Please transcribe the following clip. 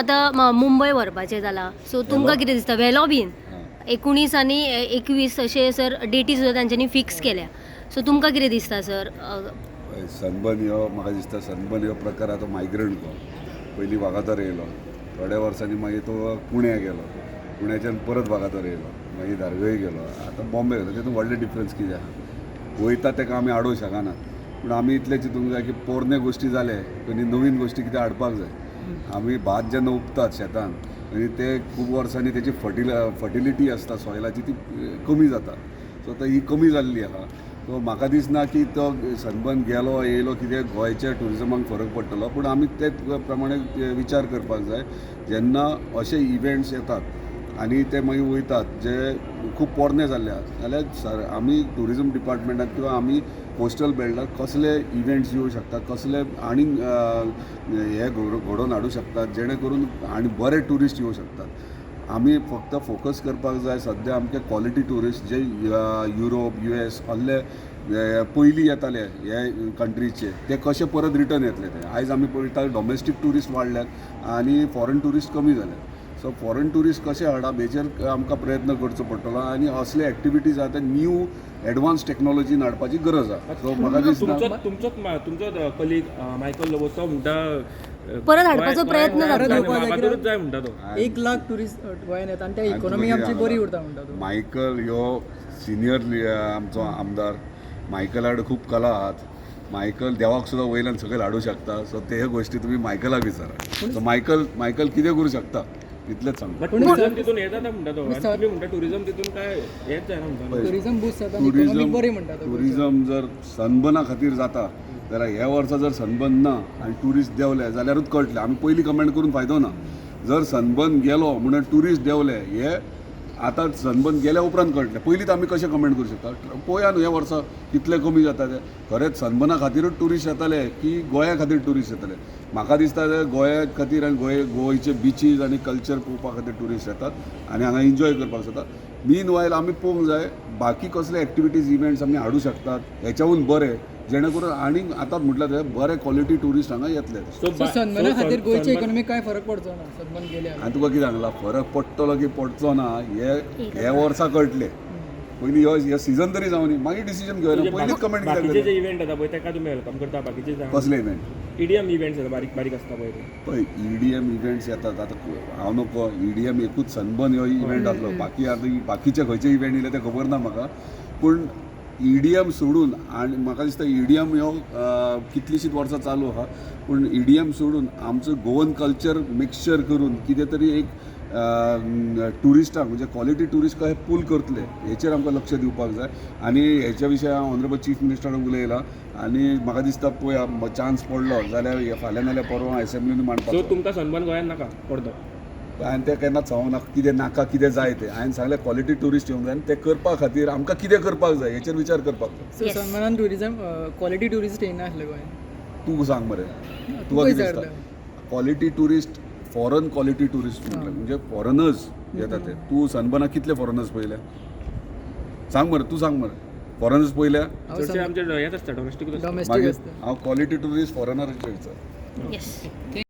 आतां मुंबय व्हरपाचें जालां, सो तुमकां कितें दिसता? व्हेलो बीन 19 आनी 21 अशे सर डेटी सुद्दां तांच्यांनी फिक्स केल्या. सो तुमकां कितें दिसता सर? पळय, सनबर्न हो म्हाका दिसता, सनबर्न हो प्रकार आतां मायग्रंट को पयलीं वागातोर येयलो, थोड्या वर्सांनी मागीर तो पुण्या गेलो, पुण्याच्यान परत वागातोर येयलो, मागीर धारगळी गेलो, आतां बॉम्बे गेलो. तितून व्हडलें डिफरन्स कितें आहा? वयता ताका आमी आडोवंक शकना, पूण आमी इतलें चिंतूंक जाय की पोरणे गोश्टी जाले आनी नवीन गोश्टी कितें हाडपाक जाय. आमी भात जेन्ना उपतात शेतान आनी ते खूब वर्सांनी तेची फर्टिलिटी आसता सॉयलाची, ती कमी जाता. सो आतां ही कमी जाल्ली आहा. सो म्हाका दिसना की तो सनबर्न गेलो येयलो कितें गोंयच्या ट्युरिजमाक फरक पडटलो, पूण आमी ते प्रमाणे विचार करपाक जाय. जेन्ना अशे इव्हेंट्स येतात आनी ते मागीर वयतात जे खूब पोरणे जाल्ले आहात, जाल्यार सर आमी ट्युरिजम डिपार्टमेंटात किंवा आमी कोस्टल बेल्टात कसले इव्हेंट्स येवं शकता, कसले आनीक हे घडोवन हाडूं शकतात, जेणे करून आनी बरे ट्युरिस्ट येवं शकतात. आमी फक्त फोकस करपाक जाय सद्या आमचे क्वॉलिटी ट्युरिस्ट जे युरोप, यूएस असले पयलीं येताले हे कंट्रीचे, ते कशे परत रिटर्न येतले ते. आयज आमी पळयता, डॉमेस्टीक ट्युरिस्ट वाडल्यात आनी फॉरेन ट्युरिस्ट कमी जाल्यात. सो फॉरेन ट्युरिस्ट कशे हाडप हेचेर आमकां प्रयत्न करचो पडटलो आनी असले एक्टिविटीज आतां न्यू एडवान्स टॅक्नॉलॉजीन हाडपाची गरज आसा. सो म्हाका दिसता तुमचोच कलीग मायकल लोबो, तो म्हणटा परत हाडपाचो प्रयत्न जातलो. वागातोरूच जाय म्हणटा तो. 1 लाख ट्युरिस्ट गोंयान येता आनी त्या इकॉनॉमी आमची बरी उरता म्हणटा तो. मायकल ह्यो सिनियर आमचो आमदार. मायकला कडेन खूब कला आहात. मायकल देवाक सुद्दां वयल्यान सकयल हाडूं शकता. सो ते गोश्टी तुमी मायकलाक विचारा. सो मायकल कितें करूं शकता इतलेंच सांगता. बट टुरिझम तितून हें जाता म्हणटा तो आनी तुमी म्हणटा टुरिझम तितून काय हेंच जायना म्हणटा. टुरिझम बूस्ट जाता आनी इकॉनॉमी टुरिझम बरी म्हणटा तो. टुरिझम जर सनबर्ना खातीर जाता जाल्यार ह्या वर्सा जर सनबर्न ना आनी ट्युरिस्ट देंवले जाल्यारूच कळटलें. आमी पयलीं कमेंट करून फायदो ना. जर सनबर्न गेलो म्हणून ट्युरिस्ट देंवले हे आतां सनबर्न गेल्या उपरांत कळटलें. पयलींच आमी कशें कमेंट करूं शकता? पळोवया न्हू ह्या वर्सा कितले कमी जाता ते. खरेंच सनबर्ना खातीरूच ट्युरिस्ट येताले की गोंया खातीर ट्युरिस्ट येताले? म्हाका दिसता ते गोंया खातीर आनी गोंयचे बिचीज आनी कल्चर पळोवपा खातीर ट्युरिस्ट येतात आनी हांगा एन्जॉय करपाक शकतात. मीन वायल आमी पळोवंक जाय बाकी कसले एक्टिविटीज, इव्हेंट्स आमी हाडूं शकतात हेच्याहून बरे, जेणे करून आनीक आतां म्हटल्यार ते बरे क्वॉलिटी ट्युरिस्ट हांगा येतले. सो सनबर्ना खातीर गोंयच्या इकॉनॉमीक काय फरक पडचो ना सनबर्न गेल्यार? आनी तुका कितें सांगलां, फरक पडटलो की पडचो ना हे हे वर्सा कळटलें. पयलीं ह्यो हे सिजन तरी जावनी, मागीर डिसिजन घेवया. पयलींच कमेंट कित्याक बाकीचे जे करता? इव्हेंट जाता पळय, ताका तुमी welcome करता बाकीचे? कसले इव्हेंट? ईडीएम इव्हेंट्स जाता, बारीक बारीक आसता पळय ते. पळय, ईडीएम इव्हेंट्स येतात. आतां हांव नको, ईडीएम एकूच सनबर्न ह्यो इव्हेंट आसलो. बाकी आतां बाकीचे खंयचे इव्हेंट येयले ते खबर ना म्हाका. पूण ईडीएम सोडून, आनी म्हाका दिसता ईडीएम ह्यो कितलींशींच वर्सां चालू आहा, पूण ईडीएम सोडून आमचो गोवन कल्चर मिक्सचर करून कितें तरी एक ट्युरिस्टांक, म्हणजे क्वॉलिटी ट्युरिस्ट कशें पूल करतले हेचेर आमकां लक्ष दिवपाक जाय. आनी हेच्या विशय हांव ऑनरेबल चीफ मिनिस्टराक उलयलां आनी म्हाका दिसता पळय, चान्स पडलो जाल्यार हे फाल्यां नाल्यार परवां एसेंब्लीन सो मांडपाचो. तुमकां सनबर्न गोंयांत नाका पडतो? हांवें तें केन्नाच सांगूंक ना कितें नाका, कितें जाय तें. हांवें सांगलें, क्वॉलिटी ट्युरिस्ट येवंक जाय आनी तें करपा खातीर आमकां कितें करपाक जाय हेचेर विचार करपाक जाय. सो सनबर्नान टुरिझम, क्वॉलिटी ट्युरिस्ट येयनासले गोंयान? तूं सांग मरे, तूं तुका कितें दिसता? विचारलें. Quality tourist, foreign quality tourist म्हटलें म्हणजे फॉरनर्स येता ते. तूं सनबर्नाक कितले फॉरनर्स पळयले? सांग मरे, तूं सांग मरे, फॉरनर्स पळयल्या? हांव चडशे आमचे हेच आसता, डॉमेस्टीक आसता. डॉमेस्टीक मागीर आसता. हांव क्वॉलिटी ट्युरिस्ट फॉरनराचेर विचार. येस.